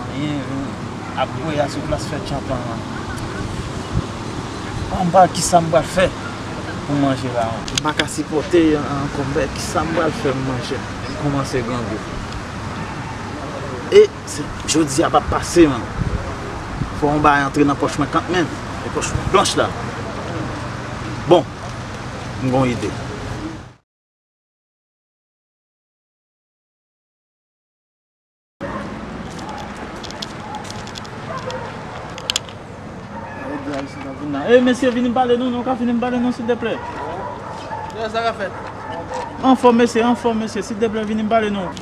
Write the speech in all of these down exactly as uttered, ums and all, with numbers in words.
Anyen, ap kwè a sou plas fè tchanpan an. An ba kisa m pral fè pou manje la. M pa ka sipòte ankò, m pè kisa m pral fè pou manje. M kòmanse grangou. E se, jodi a p ap pase, man. Fò yon bagay antre nan pòch mwen kanmenm. E pòch mwen blanch la. Bon, m gon ide. E mesye, vini m pale nou, nou ka vini m pale nou, silteplè. Sa ka fèt? Anfòm, mesye, anfòm, mesye, silteplè, vini m pale nou.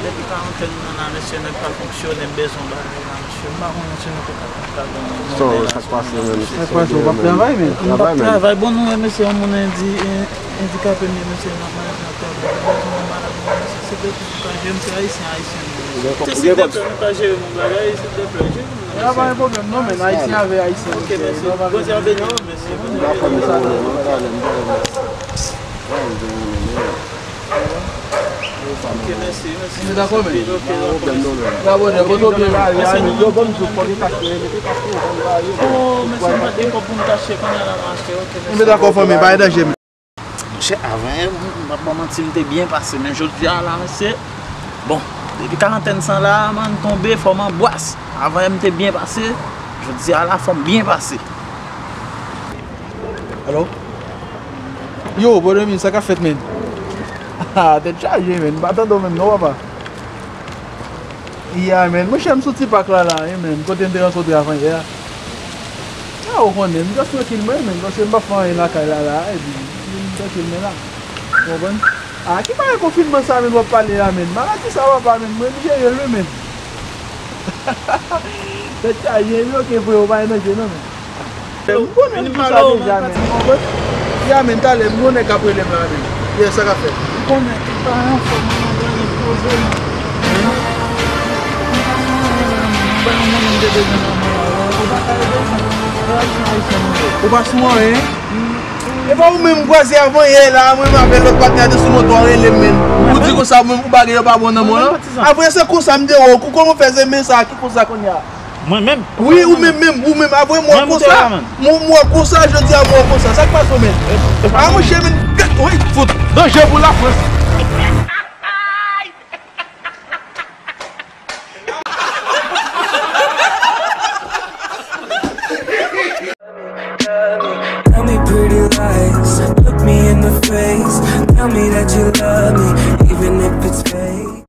Depi karantèn nan la, mesye, nèg pa fonksyone, m bezwen bagay la, mesye. M pa konnen si nou te ka fè sa. Sa, sa k pase, menm? Sa k pase, ou p ap travay, men? M p ap travay, bon, nou wè, mesye, yon moun endi-, en-, andikape, men, mesye, nan, nan, nan, nan, malad, mesye, se de nou ka jere, se ayisyen, ayisyen nou ye. Se silteplè, nou ka jere yon bagay, silteplè, jere. Ya, pa gen pwoblèm non, men ayisyen avè ayisyen. Ok, mèsi. Bondye ap beni w, mèsi. Bondye ap beni w. Ok, mèsi, mèsi. Mèsi anpil, ok, dakò. Dakò, dakò, ok. Mèsi, mèsi. Oh, mèsi, m pa t gen kòb pou m kache, kounye a la m achte, ok, mèsi. Dakò, fanmi, pa gen danje. Monchè, avan yè, m p ap ba w manti, m te byen pase, men jodi a la, mesye, bon, depi karantèn sa la, man, tonbe, fò m anbwas. Avan yè, m te byen pase, jodi a la, fò m byen pase. Alo? Yo, brother, men, sa k ap fèt, men? Ah, tèt chaje, men, m pa tande w menm, non, papa. Ya, men, monchè, m sou ti pak la, la, wi, men, kote m te rankontre avanyè a. Ya, ou konnen, m just trankil, mwen, men, paske m pa fè anyen lakay la, la, epi, m trankil, men la. Ou konprann? Ah, ki bagay konfinman sa, men, w ap pale a, men? Maladi sa, papa, men, mwen, m jere l, wi, men. Tèt chaje, wi, ok, freo, pa gen danje, non, men. M konnen m di sa deja, men. Ya, men, talè, m gon nèg k ap rele m la, men. Yeah, sa k ap fèt? M konnen, m pa anfòm, m anfòm, poze m. Ou pa ka ede m. Ou pa sou anyen? E pa ou menm m kwaze avanyè la, mwen menm avè lòt patnè a te sou moto a rele m, men. Ou di konsa, ou menm, ou bagay yo pa bon nan mwen, non? Apre se konsa m te wè w, kòman w fè se men sa, ki konsa kounye a? Mwen menm? Wi, ou menm, menm, ou menm. Apre m wè konsa, m wè konsa, jodi a m wè konsa. Sa k pase w menm? A, monchè, men, gad, wi, fout danje pou Lafrans. Tell me pretty lies, look me in the face. Tell me that you love me, even if it's fake.